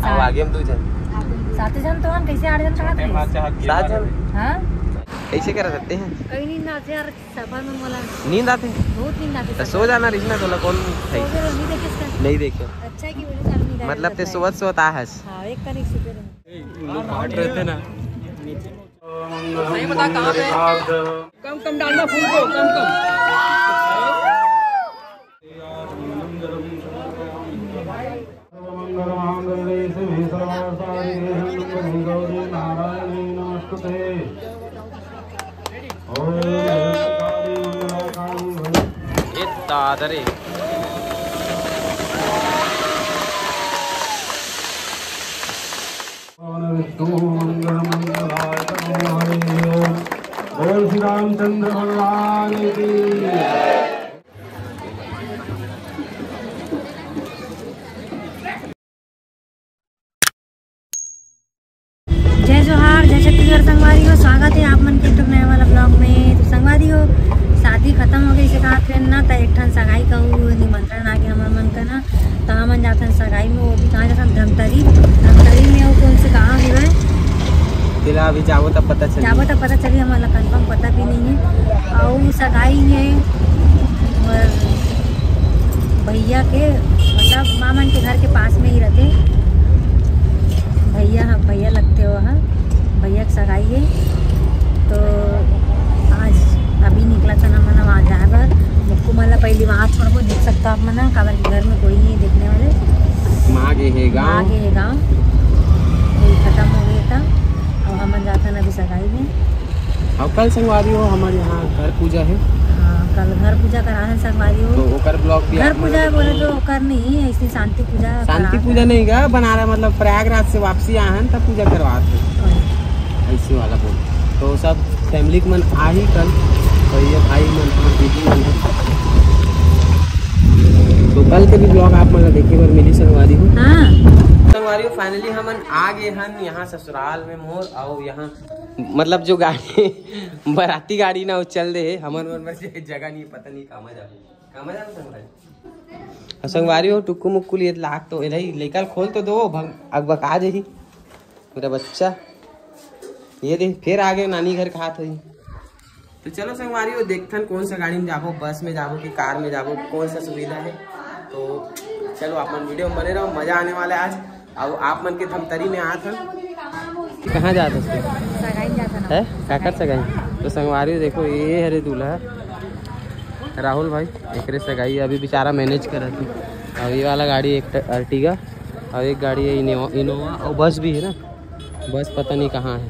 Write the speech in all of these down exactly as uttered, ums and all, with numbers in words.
अब आगे हम दू झन। सात झन तो हम, कैसे आठ झन कहाँ थे? सात झन। हाँ। कैसे करा सकते हैं? कहीं नहीं ना यार, सफर में बोला। नींद आते? बहुत नींद आते तो सफर सो में। जाना रिश्ना तोला कौन सो गए, नहीं देखे इसका। नहीं देखे। अच्छा है कि वीडियो चालू नहीं कर मतलब रहे ते थे। सोवत सोवत आ हस। हाँ, एक तारीख से फिर। लोग हट रहे थे ना। सही बता कहाँ पे? कम कम डालना फूल को, कम कम। सर्वमंगलमांगल्ये शिवे सर्वार्थसाधिके शरण्यं त्र्यंबके गौरी नारायणी नमोस्तुते। ओम। ये दादरे। विष्णु मंगल मंगलाय तनो हरि। बोल श्री रामचंद्र भगवान की। जय जोहार, जय छत्तीसगढ़ संगवारी हो, स्वागत है आप मन के एक ठो नया वाला ब्लॉग में। तो संगवारी हो, शादी खत्म हो गई, इसे कहा फिर ना, त एक ठन सगाई का वो निमंत्रण आ गया हमर मन का ना, त हमन जाथन सगाई में। वो भी कहाँ जाथन? धमतरी। धमतरी में वो कौन से गाँव हवे? तेला अभी जाबो तब पता चली। जाबो तब पता चली, हमन ला कंफर्म पता भी नहीं है। और सगाई है और भैया के, मतलब मामन के घर के पास में ही रहते। भैया, हाँ, भैया लगते हो, हाँ, भैया के सगाई है। तो आज अभी निकला था ना, मना वहाँ जाए बर। मुक्कू मन ला पहले वहाँ छोड़बो, देख सकता आप मना, काबर के घर में कोई नहीं है देखने वाले। माँ गे हे गाँव। माँ गे हे गाँव। कोई खत्म हो गया था। अब हमन जाता ना अभी सगाई में। अब कल संगवारी हो, हमारे यहाँ घर पूजा है। हाँ, कल घर पूजा करा है संगवारी हो। तो ओकर ब्लॉग भी घर आप पूजा लोग बोले तो ओकर नहीं, ऐसी शांति पूजा शांति करा पूजा है। नहीं गा, बना रहा, मतलब प्रयागराज से वापसी आए हैं तब पूजा करवाते हैं। हाँ। ऐसे वाला बोल। तो सब फैमिली के मन आ ही कल, भैया भाई मन, हाँ, दीदी मन। तो कल के भी ब्लॉग आप मन ला देखे बर मिली संगवारी हो। हाँ। संगवारी हो, फाइनली हमन आ गए हन यहाँ ससुराल में मोर, और यहाँ मतलब जो गाड़ी बाराती गाड़ी ना वो चल दे है, हमन मन बर जगह नहीं, पता नहीं कामा जाबो, कामा जाबो संगवारी। और संगवारी हो टुक्कू मुक्कू लिए लाग तो एला ही लेकर खोल तो दो भग, अगबका जही मेरा बच्चा। ये दे फिर आगे नानी घर कहा था। तो चलो संगवारी हो, देखथन कौन सा गाड़ी में जाबो, बस में जाबो कि कार में जाबो, कौन सा सुविधा है। तो चलो आप मन वीडियो में बने रहो, मजा आने वाला है आज। अब आप मन के धमतरी में आत हन। कहाँ जात हस? सगाई जात हन। है? काकर सगाई? तो संगवारी हो देखो, ये हरे दूल्हा राहुल भाई, एकरे सगाई अभी बेचारा मैनेज करत है। और ये वाला गाड़ी एक Ertiga और एक गाड़ी है Innova, Innova और बस भी है ना। बस पता नहीं कहाँ है।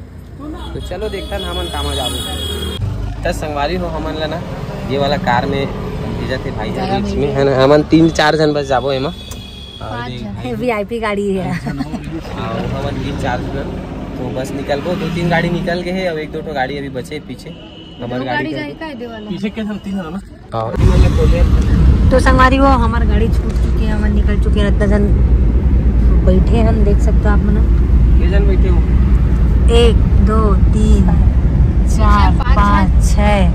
तो चलो देखथन हमन कामा जाबो। त संगवारी हो, हमन ला ना ये वाला कार में भेजत हे भाई, बीच में है ना, हमन तीन चार झन बस जाबो एमा। और पाँच झन। वीआईपी गाड़ी है। और हमन तीन चार झन तो बस निकलबो, दो तीन गाड़ी निकल गए है और एक दो ठो गाड़ी अभी बचे पीछे। हमर गाड़ी जाए का है दे वाला? पीछे के हम तीन झन ना। हाँ। तो संगवारी हो, हमार गाड़ी छूट चुके हैं, हमन निकल चुके हैं, इतना जन बैठे हैं, देख सकते हो आप मन। के जन बैठे हो? एक, दो, तीन, चार, पाँच, छः,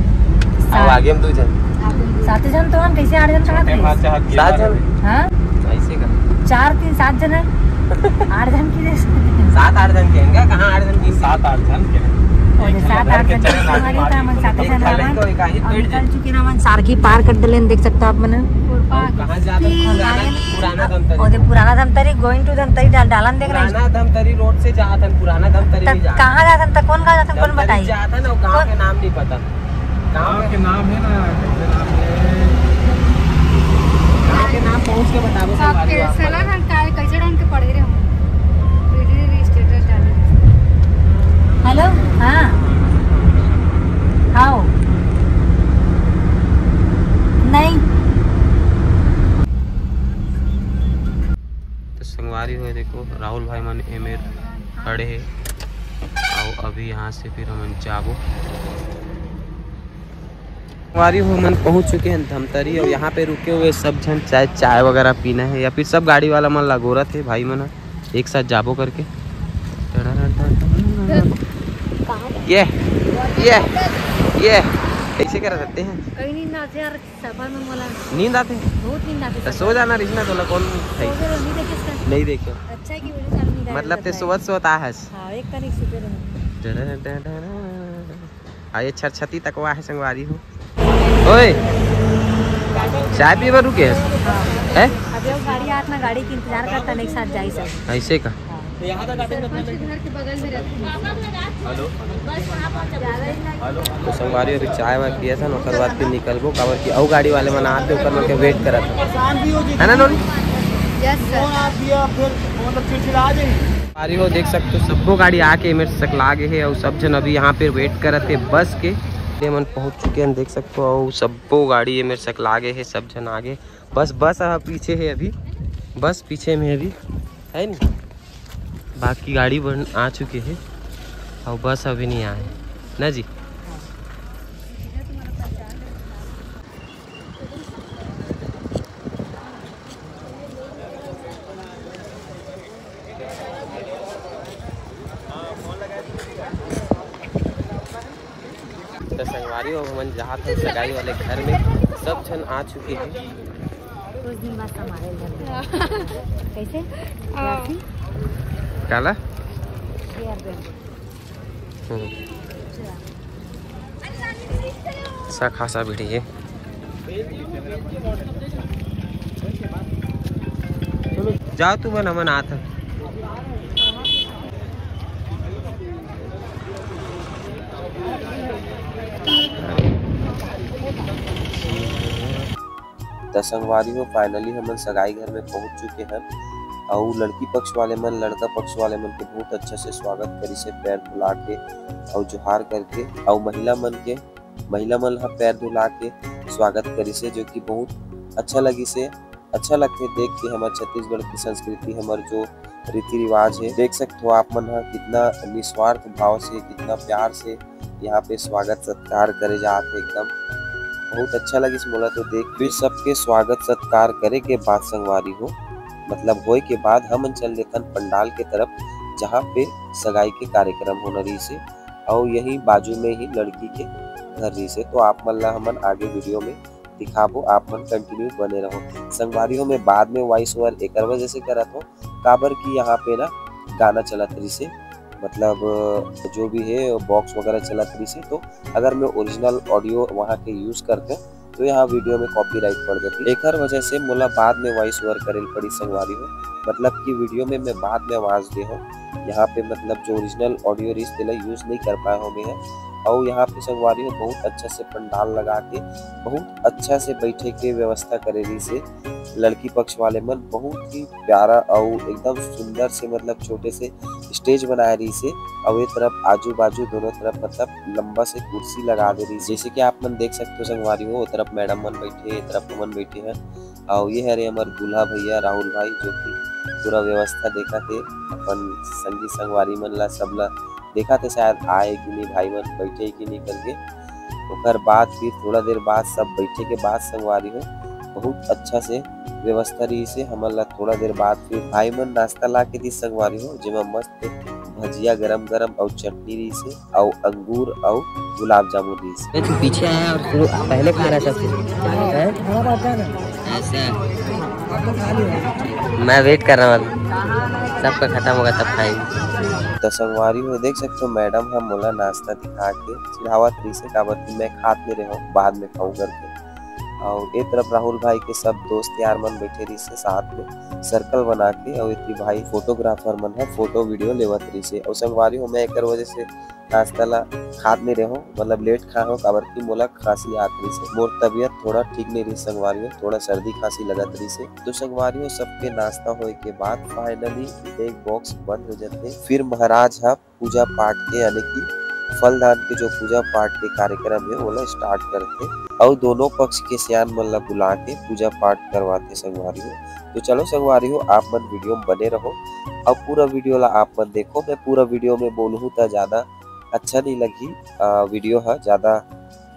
सात। आगे हम दो जन। सात जन तो हम कैसे आठ जन कहाँ थे? सात जन। हाँ? ऐसे का? चार, तीन, सात जन है। आठ जन की जैसे। सात आठ जन के हैं क्या? कहाँ आठ जन की? सात आठ जन के हैं। और ये सात आठ जन के हमारे तो हमन सात जन हवन। और निकल चुके ना हमन सारखी पार कर डलेन, देख सकता आप मन। कहाँ जात है? पुराना धमतरी। और ये पुराना धमतरी, going to धमतरी डाल, डालन देख रहे हैं। पुराना धमतरी रोड से जात है, पुराना धमतरी में जात है। कहाँ जात है? कौन गाँव जात है? कौन बताई? जात है ना, गाँव के नाम नहीं पता। गाँव के नाम है ना, कैसे नाम है? गाँव के नाम पहुँच के बताबो, संगवारी हो आप। कैसे ढंग के पढ़े रहे हम। दीदी, दीदी status डाले। हेलो, हाँ। हाओ। नहीं। तो संगवारी हो, देखो, राहुल भाई मन एमेर खड़े हैं। और अभी यहाँ से फिर हमन जाबो। संगवारी हो, हमन पहुँच चुके हैं धमतरी और यहाँ पे रुके हुए सब झन चाय, चाय वगैरह पीना है या फिर सब गाड़ी वाला मन लगोरत है भाई मन एक साथ जाबो करके। ये, ये, ये, कइसे करत हस तें? कहीं नींद आथे यार, सफर में मोला। नींद आथे? बहुत नींद आथे तो सफर सो में। जाना रहिस ना, तोला कौन उठाइस? सो गए, नहीं देखे इसका। नहीं देखे। अच्छा है कि वीडियो चालू नहीं करे मतलब ते रहता है। सोवत सोवत आ हस। हाँ, एक तारीख सुते रहे। आ ये छरछती तकवा हे संगवारी हो। ओए, चाय पीए बर रुके हस? हाँ। हैं? अभी वो गाड़ी आत ना, गाड़ी के इंतजार करता, नहीं साथ जाई सब। ऐसे का? हाँ। तो यहाँ तक आते हैं तो अपने घर के बगल में रहते हैं। तो संगवारी अभी चाय वाय पियत हन, ओकर बाद फिर निकलबो, काबर कि अउ गाड़ी वाले मन आत हे, ओकर मन के वेट करत हन। है ना नोनी? Yes sir. संगवारी हो, देख सकते हो सब्बो गाड़ी आके ए मेर सकला गे हे अउ सब झन अभी यहाँ पे वेट करत हे बस के। ये मन पहुँच चुके हैं, देख सकते हो, अउ सब्बो गाड़ी ए मेर सकला गे हे, सब झन आगे। बस, बस ह पीछे हे अभी, बस पीछे में अभी है नी, बाकी गाड़ी बन आ चुके हे अउ बस अभी नहीं आए ना जी। तो संगवारी हो, हमन जात हन सगाई वाले घर में, सब झन आ चुके हैं। कुछ दिन बाद हमारे घर में। कैसे? हाँ। राशि? काला? ये अर्बन। हम्म। अच्छा खासा भीड़ हे। जाओ तुमन, हमन आत हन। त संगवारी हो, finally हमन सगाई घर में पहुंच चुके हन। अउ लड़की पक्ष वाले मन, लड़का पक्ष वाले मन के बहुत अच्छा से स्वागत करिस हे, पैर फुला के अउ जोहार करके। अउ महिला मन के, महिला मन ह पैर धुला के स्वागत करिस हे, जो कि बहुत अच्छा लगिस हे। अच्छा लगथे देख के हमर छत्तीसगढ़ की संस्कृति, हमर जो रीति रिवाज हे। देख सकत हो आप मन ह कितना निस्वार्थ भाव से, कितना प्यार से यहाँ पे स्वागत सत्कार करे जात हे एकदम। बहुत अच्छा लगिस मोला तो देख। फिर सबके स्वागत सत्कार करे के बाद संगवारी हो, मतलब होए के बाद हमन चल देथन पंडाल के तरफ, जहाँ पे सगाई के कार्यक्रम होना रहिस हे। अउ यही बाजू में ही लड़की के घर रहिस हे। तो आप मन ला हमन आगे वीडियो में दिखाबो, आप मन continue बने रहो। संगवारी हो, मैं बाद में voice over एकर वजह से करत हो, काबर कि यहाँ पे ना गाना चलत रहिस हे, मतलब जो भी हे box वगैरह चलत रहिस हे, तो अगर मैं original audio वहाँ के use करते तो यहाँ वीडियो में copyright पड़ जाती। एकर वजह से मोला बाद में voice over करे ल पड़ी संगवारी हो, मतलब कि वीडियो में मैं बाद में आवाज़ दे हूँ। यहाँ पे मतलब जो original audio रहिस तेला use नहीं कर पाए हो मैं ह। अउ यहाँ पे संगवारी हो बहुत अच्छा से पंडाल लगा के बहुत अच्छा से बैठे के व्यवस्था करे रहिस हे। लड़की पक्ष वाले मन बहुत ही प्यारा अउ एकदम सुंदर से मतलब छोटे से stage बनाए रहिस हे। अउ ये तरफ आजू बाजू दोनों तरफ मतलब लंबा से कुर्सी लगा दे रहिस हे। जैसे कि आप मन देख सकते हो संगवारी हो, वो तरफ मैडम मन बैठे, ये तरफ हमन बैठे हैं। अउ ये हरे हमर दूल्हा भैया राहुल भाई, जो कि पूरा व्यवस्था देखत हे, अपन संगी संगवारी मन ला, सब ला देखत हे, शायद आए कि नहीं, भाई मन बैठे कि नहीं करके। ओकर बाद फिर थोड़ा देर बाद सब बैठे के बाद संगवारी हो, बहुत अच्छा से व्यवस्था रहिस हे। हमन ला थोड़ा देर बाद फिर भाई मन नाश्ता ला के दिस संगवारी हो, जेमा मस्त भजिया गरम गरम अउ चटनी रहिस हे। अउ अंगूर अउ गुलाब जामुन रहिस। ए, तू पीछे आया और तू पहले खा रहा सब चीज। हैं? ऐसा। मैं wait कर रहा हूँ अभी। सबका खत्म होगा तब खाएंगे। तो संगवारी हो देख सकते हो, मैडम ह मोला नाश्ता दिखा के चिढ़ावत रहिस हे, काबर कि मैं खात नहीं रहे हूँ, बाद में खाऊं करके। अउ ए तरफ राहुल भाई के सब दोस्त यार मन बैठे रहिस हे साथ में circle बना के, अउ एती भाई photographer मन ह photo video लेवत रहिस हे। अउ संगवारी हो, मैं एकर वजह से नाश्ता ला खात नहीं रहे हूँ, मतलब late खाए हूँ, काबर कि मोला खांसी आत रहिस हे। मोर तबीयत थोड़ा ठीक नहीं रहिस संगवारी हो, थोड़ा सर्दी खांसी लगत रहिस हे। तो संगवारी हो, सबके नाश्ता होए के बाद finally एक box बंद हो जाथे। फिर महाराज ह पूजा पाठ के, यानी कि फल दान के जो पूजा पाठ के कार्यक्रम हे, ओला start करथे। अउ दोनों पक्ष के सियान मन ला बुला के पूजा पाठ करवाथे संगवारी हो। तो चलो संगवारी हो, आप मन वीडियो में बने रहो, अउ पूरा वीडियो ला आप मन देखो। मैं पूरा वीडियो में बोलहूँ त ज़्यादा अच्छा नहीं लगही, अ, वीडियो ह ज़्यादा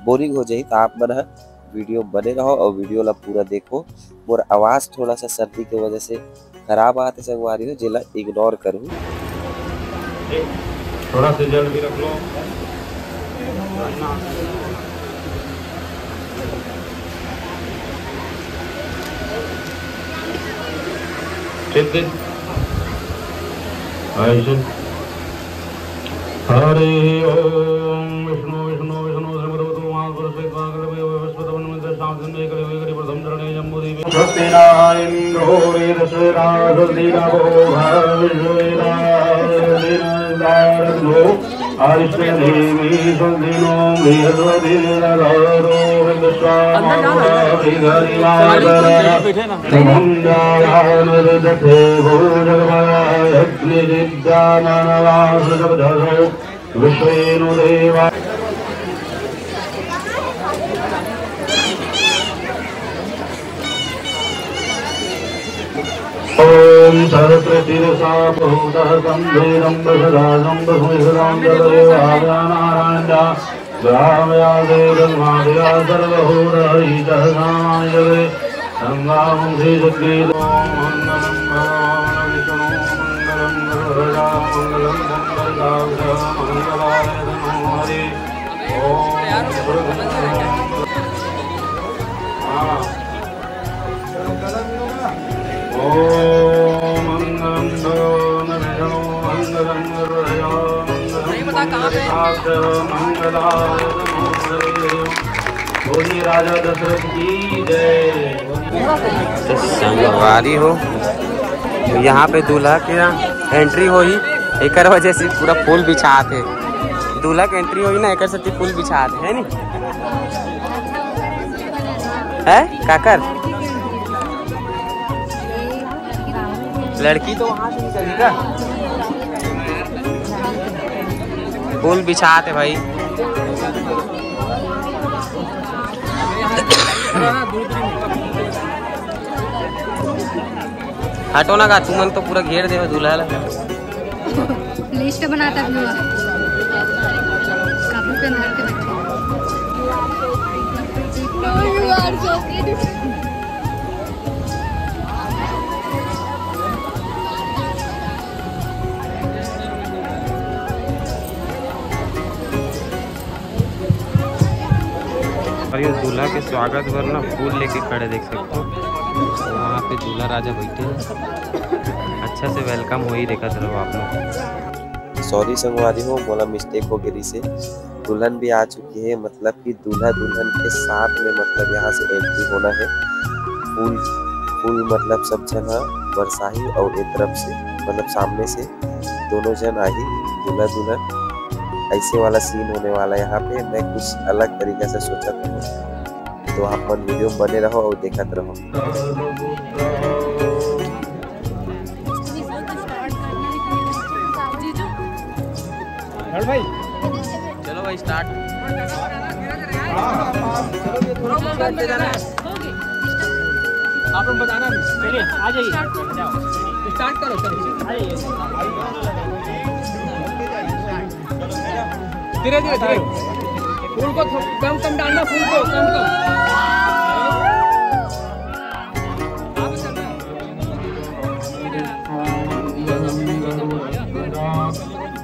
boring हो जाही, त आप मन ह वीडियो में बने रहो अउ वीडियो ला पूरा देखो। मोर आवाज़ थोड़ा सा सर्दी के वजह से खराब आत हे संगवारी हो, जेला ignore करहू। थोड़ा सा जल भी रख लो। सिद्धि। ऐसे। हरि ओम। विष्णु विष्णु विष्णु श्रीमद्भगवतो महापुरुषे स्वागतवन्मन्त्रशास्त्रमे कलियुगे कलिप्रथम चरणे जम्बूद्वीपे। स्वस्ति न इन्द्रो वृद्धश्रवाः स्वस्ति नभो विश्ववेदाः स्वस्ति नस्तार्क्ष्यो अरिष्टनेमिः स्वस्ति नो बृहस्पतिर्दधातु विश्वामाहुः बृहस्पतिर्वासरः। शुभं जायानुरुद्धे भूजगमयाग्निजिद्यामानवासुजगदधौ विश्वेनु देवा। ॐ सहस्रशीर्षा बहुतः सम्भेदं वसुधासं वसुमिषुधां तदेवाभ्यानारायणा ब्राह्मया देवमादया सर्वहोरहरितः सामायवे। गङ्गावंशे जग्गीतो मङ्गलं भगवान् विष्णु मङ्गलं गरुडध्वजा मङ्गलं गन्धर्वाभ्य मङ्गलाय नमो हरि। ॐ हाँ। ॐ मङ्गलं भगवान् विष्णु मङ्गलं गरुडध्वजा मङ्गलं गन्धर्वाभ्य मङ्गलाय नमो हरि। बोलिए राजा दशरथ की जय। तो संगवारी हो, यहाँ पे दूल्हा के यहाँ एंट्री होही, एकर वजह से पूरा फूल बिछात हे। दूल्हा के एंट्री होही ना, एकर सेती फूल बिछात हे, है नी? है काकर? लड़की तो वहाँ से निकली का? फूल बिछात हे भाई। हटो ना गा, तुमन तो पूरा घेर दे हो दूल्हा ला। लिस्ट बनाता भी हुआ। काबू पे मार के बैठे। No, you are so beautiful. और ये दूल्हा के स्वागत बर ना फूल लेके खड़े, देख सकते हो। वहाँ पे दूल्हा राजा बैठे हैं, अच्छा से वेलकम होही, देखत रहो आप लोग। सॉरी संगवारी हो, मोला मिस्टेक हो गई से। दुल्हन भी आ चुकी है, मतलब कि दूल्हा दुल्हन के साथ में, मतलब, यहाँ से एंट्री होना है। फूल, फूल, मतलब, सब झन ह बरसाही और एक तरफ से, मतलब, सामने से दोनों झन आही दूल्हा दुल्हन। ऐसे वाला सीन होने वाला है यहाँ पे। मैं कुछ अलग तरीका से सोचा था, तो आप मन वीडियो में बने रहो और देखत रहो। जीजू। चलो भाई, चलो भाई, स्टार्ट। आप लोग बताना भी। चलिए, आ जाइए। स्टार्ट करो। स्टार्ट करो, चलो। आ जाइए। धीरे धीरे, धीरे। फूल को थो-, कम कम डालना, फूल को कम कम।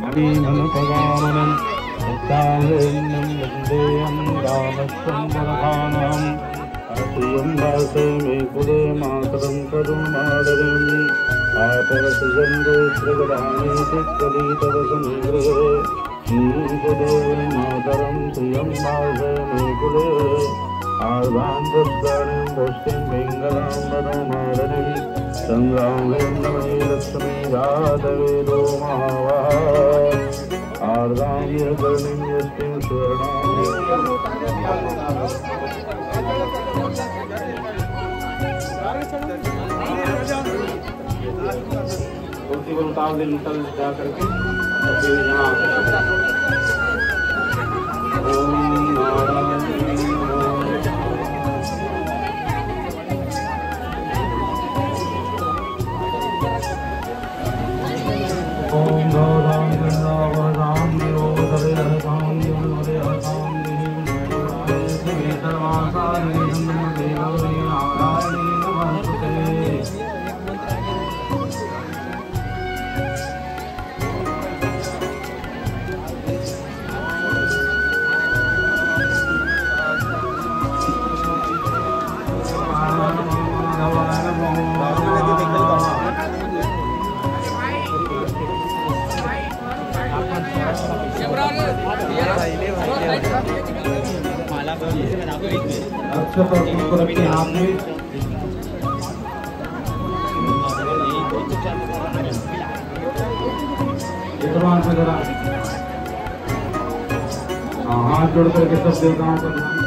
मणिमनुपगामनं मुक्ताभिन्नं वन्देऽहं रामस्तं वरदानहम्। श्रियं वासे मे कुले मातरं करुणालयम्। आपदसुजनदोषगदानि चित्तलीतवसने गृहे। नीतदेवे मातरं श्रियं वासे मे कुले। आर्द्रां पुष्करिणीं पुष्टिं पिङ्गलां वनमालिनीम्। संग्रामे नमये लक्ष्मी जातवेदो महावः। आर्द्रां यः करणीं यष्टिं सुवर्णां तुलसी पर उतार दे, निकल जा करके, और फिर यहाँ आ जाओ। ओम नारायण नमः। ओम गौरांग गंगावतांग योगदे हतांग योगदे हतांग सर्वासादि नमस्ते नारायण नमस्ते। अच्छा, तो इसको रखिए हाथ में। इधर हाथ में जरा। हाँ, हाथ जोड़ करके सब देवताओं का ध्यान।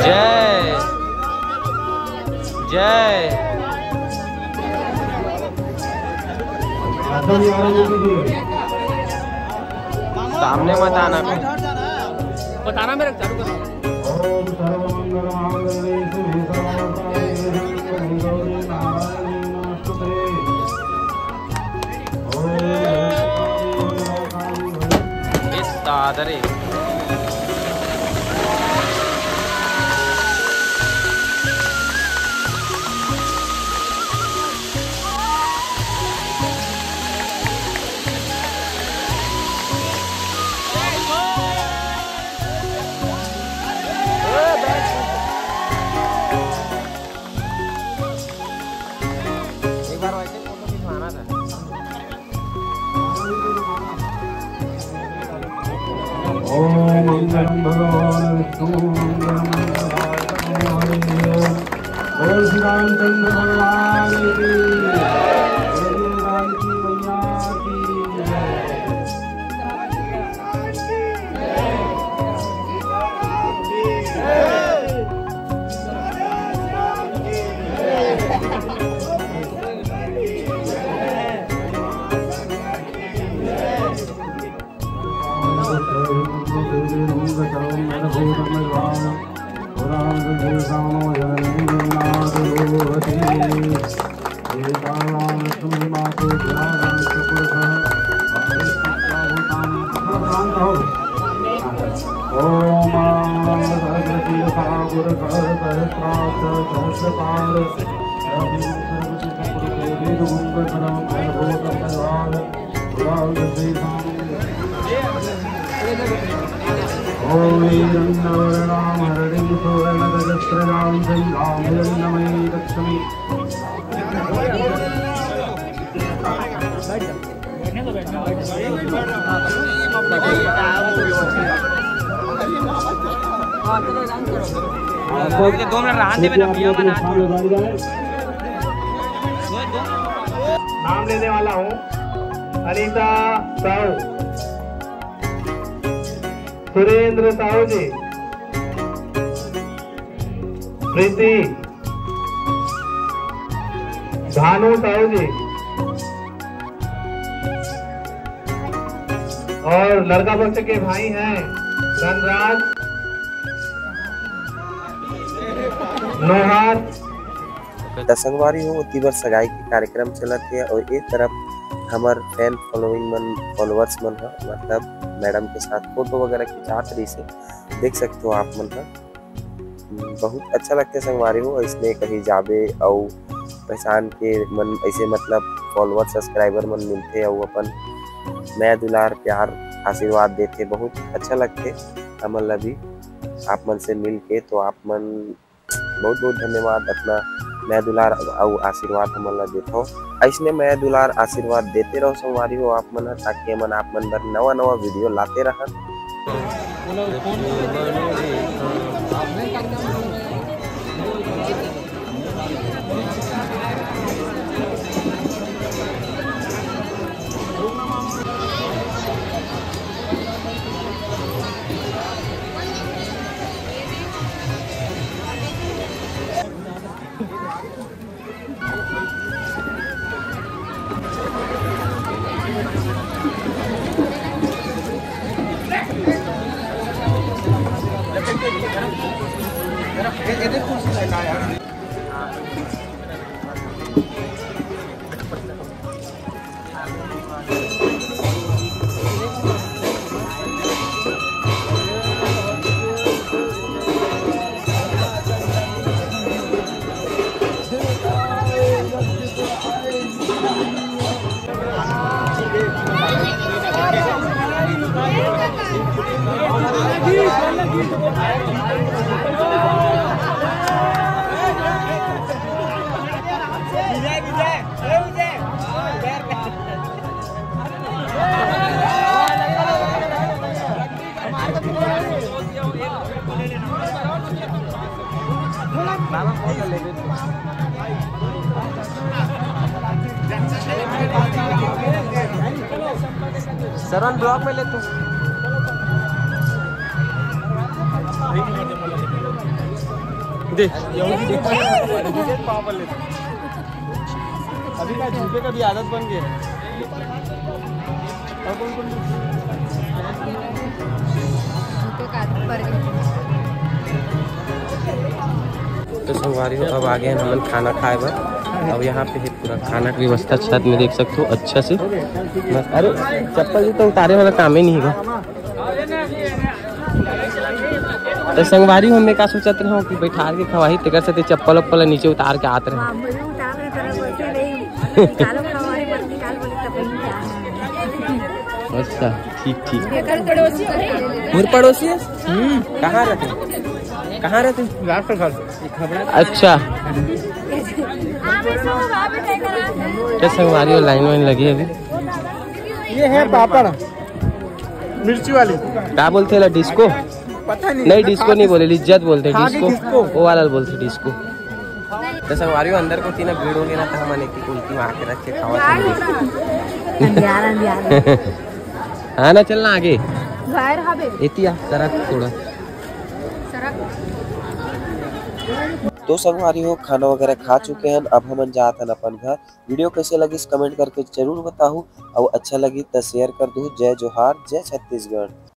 जय जय। सामने मत आना। बताना मेरे को, चालू करो। इस दादरे। एक बार वैसे फोटो खिंचवाना था। ओम मंगलम भगवान विष्णु मंगलम मंगलाय तनो हरि। ओम श्री रामचंद्र भगवान की जय। बोलिए जानकी मैया की जय। दो मिनट रहने दे, मेरा भैया बना। नाम लेने वाला हूँ अनीता साहू, सुरेंद्र साहू जी, प्रीति, भानु साहू जी और लड़का पक्ष के भाई हैं धनराज, नोहार। त संगवारी हो, ओती बर सगाई के कार्यक्रम चलत हे और एक तरफ हमर फैन फॉलोइंग मन, फॉलोअर्स मन ह, मतलब मैडम के साथ फोटो वगैरह खिंचात रहिसे, देख सकते हो आप मन ह। बहुत अच्छा लगथे संगवारी हो, अइसने कहीं जाबे अउ पहचान के मन, ऐसे मतलब फॉलोअर सब्सक्राइबर मन मिलथे अउ अपन मया दुलार प्यार आशीर्वाद देथे, बहुत अच्छा लगथे हमन ला भी आप मन से मिल के। तो आप मन बहुत बहुत धन्यवाद, अपना मया दुलार अउ आशीर्वाद हमन ला देथव। अइसने मया दुलार आशीर्वाद देते रहो संगवारी हो आप मन ह, ताकि हमन आप मन बर नवा नवा वीडियो लाते रहन। सरवन ब्लॉग में ले तू। दे। अभी का झूठे का भी आदत बन गई। तो संगवारी हो, अब आ गए हमन खाना खाए बर। अब यहाँ पे है पूरा खाना की व्यवस्था, छत में देख सकते हो अच्छा से। बस, अरे चप्पल जूता उतारे वाला काम ही नहीं है। तो संगवारी हो, मैं का सोचत रहे हो कि बैठा के खवाही, तेकर से ते चप्पल उप्पल नीचे उतार के आत रहे। हाँ, मुझे उतार रहे, तेरा बोलते नहीं। निकालो खवाही, मत निकाल बोले तब नहीं जाना। अच्छा, ठीक ठीक। मोर पड़ोसी है। हम्म, कहाँ रहते? कहाँ रहते? राष्ट्र घर। अच्छा। क्या संगवारी हो, लाइन वाइन लगी अभी? ये है पापड़, मिर्ची वाली। का बोलते ला, डिस्को? पता नहीं। नहीं, डिस्को नहीं बोले, लिज्जत बोलते, हाँ, डिस्को। डिस्को। वो वाला बोलते, डिस्को। तो संगवारी हो, अंदर को तीन भीड़ हो गया ना, तो हमन एक ही कुल्फी वहाँ के रख के खावा। अंधियार, अंधियार। हाँ ना, चलना आगे। बाहर हवे। एतिया, सरक थोड़ा। सरक। तो संगवारी हो, खाना वगैरह खा चुके हैं, अब हमन जात हन अपन घर। वीडियो कैसे लगिस, कमेंट करके जरूर बताहू, और अच्छा लगी तो शेयर कर दू। जय जोहार, जय छत्तीसगढ़।